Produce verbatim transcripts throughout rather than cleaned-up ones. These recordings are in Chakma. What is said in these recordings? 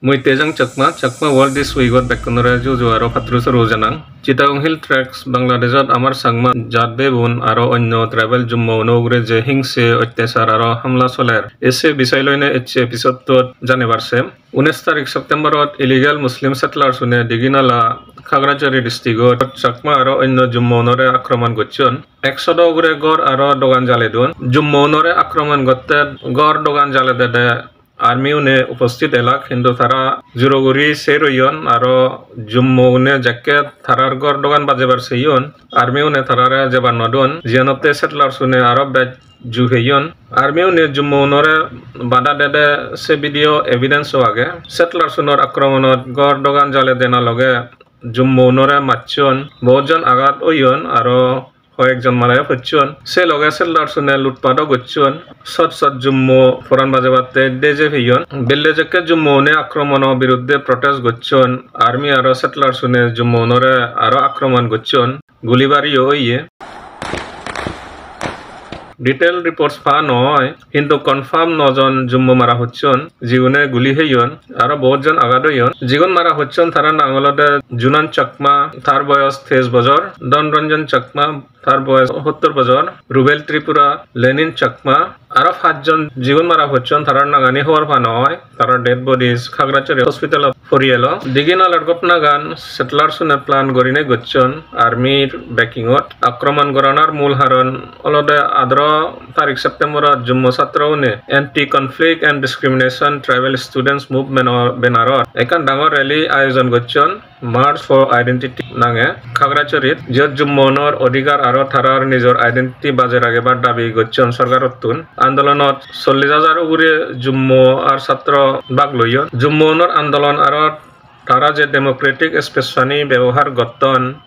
Mui Tejang Chakma, Chakma World This Week-ot bekkunore juju aro patturu suru janang. Chittagong Hill Tracts, Bangladeshot amar Changma jat bebun aro onyo tribal Jummo uno ugure je hingse ottechar aro hamla soler, ese bisoy loine ecche episode-ot janibar sem. Unis tarik September-ot illegal Muslim settlers-une Diginala, Khagrachari district-ot Chakma aro onyo Jummo unore akromon gocchon. Ekso do ugure ghor aro dogan jale don. Jummo unore akromon gotte ghor dogan jale dede army une uposthit elak, hintu tara juro guri ser oyon aro Jummo une jekke tarar ghor dogan bajebar seyon, army une tarare jebar no don. Jiyanotte settlers une aro bej ju peyon. Army une Jummo unore bada dede se video evidence o age. Settlers unor akromonot ghor dogan jale dena loge Jummo unore macchon, bohut jon agat oyon aro hoyekjon marayo pocchon. Se loge settlers une lutpado gocchon. Sot sot Jummo poran bajebatte deje peyon. Belle jekke Jummo une akromono biruddhe protest gocchon, army aro settlers une Jummo unore aro akromon gocchon. Guli bariyo oye. Detail reports pa no oi, hintu confirm no jon Jummo mara pocchon, jigune guli heyon, aro bohut jon agat oyon. Jigun mara pocchon tarar nang olode Junan Chakma, tar boyos teis bojor, Don Ranjan Chakma, tar boyos hottor bojor, Rubel Tripura, Lenin Chakma, aro pajjon jigun mara pocchon tarar nangani hobor pa no oi, tarar dead bodies Khagrachari hospital-ot pori elo. Diginalar ghotnagan settlers-une plan gurinei gocchon, army-r backing-ot. Akromon goranar mul haron olode adaro tarik September-ot Jummo satro-une Anti-Conflict and Discrimination Tribal Students Movement-or banner-ot ekkan dangor rally ayojon gocchon. March for Identity nange Khagracharit, jiyot Jummo unor odhikar aro tarar nijor identity bajei ragebar dabi gocchon sorkarottun. Andolonot chollish hajar ugure Jummo ar satro bhag loyon. Jummo unor andolon aro tara je democratic space-ani bebohar gotton,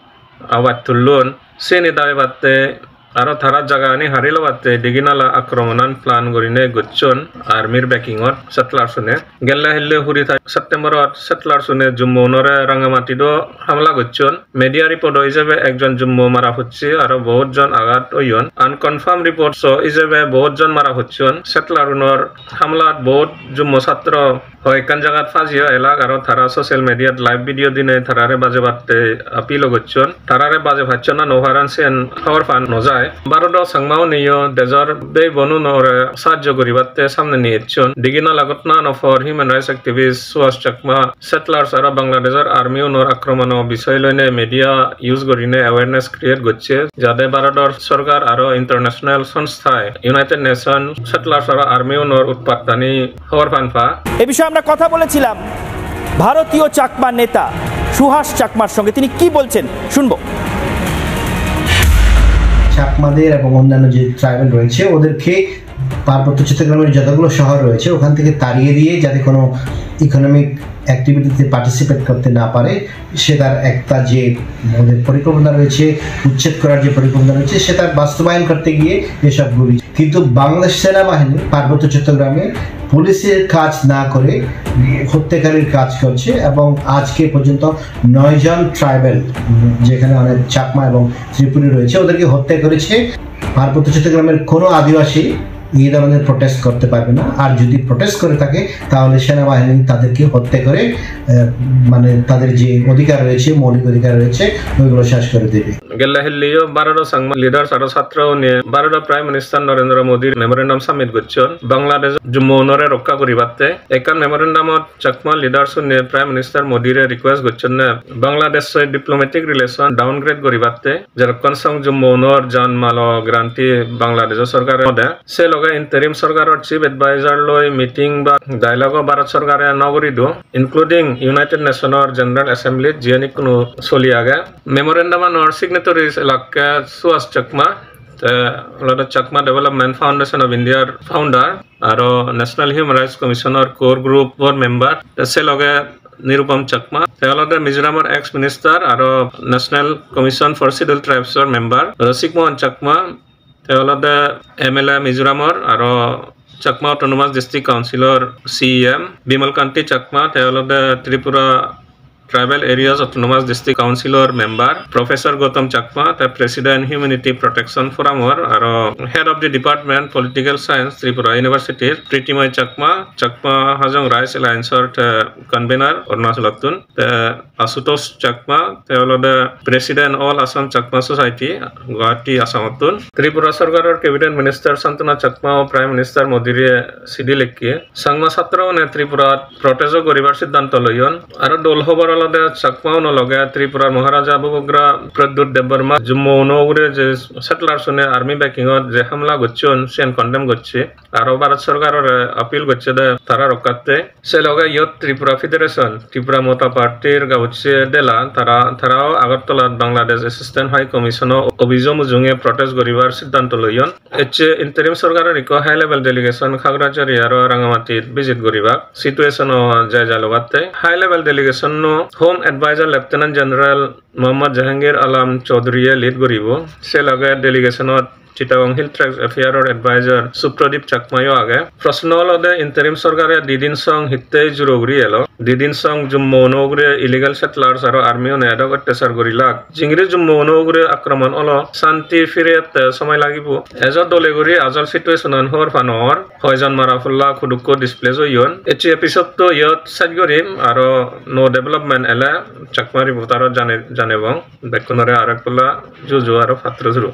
awaj tullon, seni dabibatte aro tara jagagani hari lobatte Diginala akromonan plan gurinei gocchon army-r backing-ot settlers-une. Gelle hille huri tarik September-ot settlers-une Jummo unore Rangamati do hamla gocchon. Media report-o ijebe ekjon Jummo mara pocche aro bohut jon agat oyon. Unconfirmed reports-o ijebe bohut jon mara pocchon. Settler-unor hamlat bohut Jummo satro hoyekkan jagat pajiyo elak aro tara social media-t live video dinei tarare bajebatte appeal-o gocchon. Tarare bajei pacchon na no paron siyen hobor pa no jai. Bharodo Changma-uniyo dejor bhei bonunore sahajjo guribatte samnedi ecchon. Diginala ghotnano por human rights activist Suhas Chakma settlers aro Bangladeshor army-unor akromono bisoy loinei media use gurinei awareness create gocche, jate Bharodor sorkar aro international songstha United Nation settlers aro army-unor utpattani hobor pan pa. এ বিষয়ে আমরা কথা বলেছিলাম ভারতীয় চাকমা নেতা সুহাস চাকমার সঙ্গে। তিনি কি বলছেন শুনবো। চাকমাদের এবং অন্যান্য যে ট্রাইবাল রয়েছে, ওদেরকে পার্বত্য চট্টগ্রামের যতগুলো শহর রয়েছে, ওখান থেকে তাড়িয়ে দিয়ে যাতে কোনো ইকোনমিক অ্যাক্টিভিটিতে পার্টিসিপেট করতে না পারে, সে তার একটা যে ওদের পরিকল্পনা রয়েছে, উচ্ছেদ করার যে পরিকল্পনা রয়েছে, সেটা বাস্তবায়ন করতে গিয়ে এসব গুলি। কিন্তু বাংলাদেশ সেনাবাহিনী পার্বত্য চট্টগ্রামে পুলিশের কাজ না করে হত্যাকারীর কাজ করছে এবং আজকে পর্যন্ত নয় জন ট্রাইবাল, উম, যেখানে অনেক চাকমা এবং ত্রিপুরী রয়েছে, ওদেরকে হত্যা করেছে। পার্বত্য চট্টগ্রামের কোনো আদিবাসী এই ধরনের প্রোটেস্ট করতে পারবে না। আর যদি প্রোটেস্ট করে থাকে, তাহলে সেনাবাহিনী তাদেরকে হত্যা করে, আহ, মানে, তাদের যে অধিকার রয়েছে, মৌলিক অধিকার রয়েছে, ওইগুলো শেষ করে দেবে। Gelle hilleyo Bharodo Changma leaders aro satro-une Bharodo Prime Minister Narendra Modir memorandum submit gocchon Bangladesh Jummo-unore rokka guribatte. Ekkan memorandum-ot Chakma leaders-une Prime Minister Modire request gocchonne Bangladesh-oi diplomatic relation downgrade guribatte, jerokkon song Jummo-unor jan malo guarantee Bangladesh sorkare no de. Se loge interim sorkaror chief advisor loi meeting ba dialogue-o Bharat sorkare no guri do, including United Nation-or General Assembly-t, jiyen ikkunu soli age. Memorandum-anor signatories elakke Suhas Chakma, te olode Chakma Development Foundation of India-r founder, aro National Human Rights Commission-or core group-or member, te se loge Nirupam Chakma, te olode Mizoram-or ex minister aro National Commission for Scheduled Tribes-or member Rasik Mohan Chakma, te olode M L A Mizoram-or aro Chakma Autonomous District Council-or C E M Bimal Kanti Chakma, te olode Tripura Tribal Areas Autonomous District Council-or member Professor Gautam Chakma, te President Humanity Protection Forum-or, aro Head of the Department Political Science Tripura University-r Pritimoy Chakma, Chakma Hajong Rights Alliance-or te convener Arunachalottun, te Ashutosh Chakma, te olode President All Assam Chakma Society, Guwahati, Assamottun. Tripura sorkaror Cabinet Minister Santana Chakma o Prime Minister Modire sidi lekke. Changma satro une Tripura protest o guribar siddhanto loyon. Aro dol hobor olode Chakma uno loge Tripura Maharaja Bubagra Pradyut Debbarma Jummo uno ugure je settlers une army backing ot je hamla gocchon, siyen condemn gocche. Aro Bharat sorkarore appeal gocche de tara rokkatte. Se loge iyot Tripura Federation, Tipra Motha Party-r gabujje dela, tara, tarao Agartalat Bangladesh Assistant High Commission-o office-o mujunge protest guribar siddhanto loyon. Ecche interim sorkaror ikko high level delegation Khagrachari aro Rangamati visit guribak, situation-o jai jai lobatte. High level delegation-o Home Advisor Lieutenant General Mohammad Jahangir Alam Chaudhary-e lead guribo. Se loge delegation-ot Chittagong Hill Tracts Affair-or advisor Supradip Chakma-yo age. Proshno olode interim sorkare di din song hittei juro guri elo. Di din song Jummo uno ugure illegal settlers aro army une edok ottechar gurilak. Jingiri Jummo uno ugure akromon olo, santi fireyette somoi lagibo. Ejo dole guri ajol situation-an hobor pa nw or. Hoijon mara pulla, hudukko displace oyon. Ecche episode-to iyot sej gurim, aro nuo development ele Chakma Reporter-ot jane-, janebong. Bekkunore arek palla juju aro patturu turu.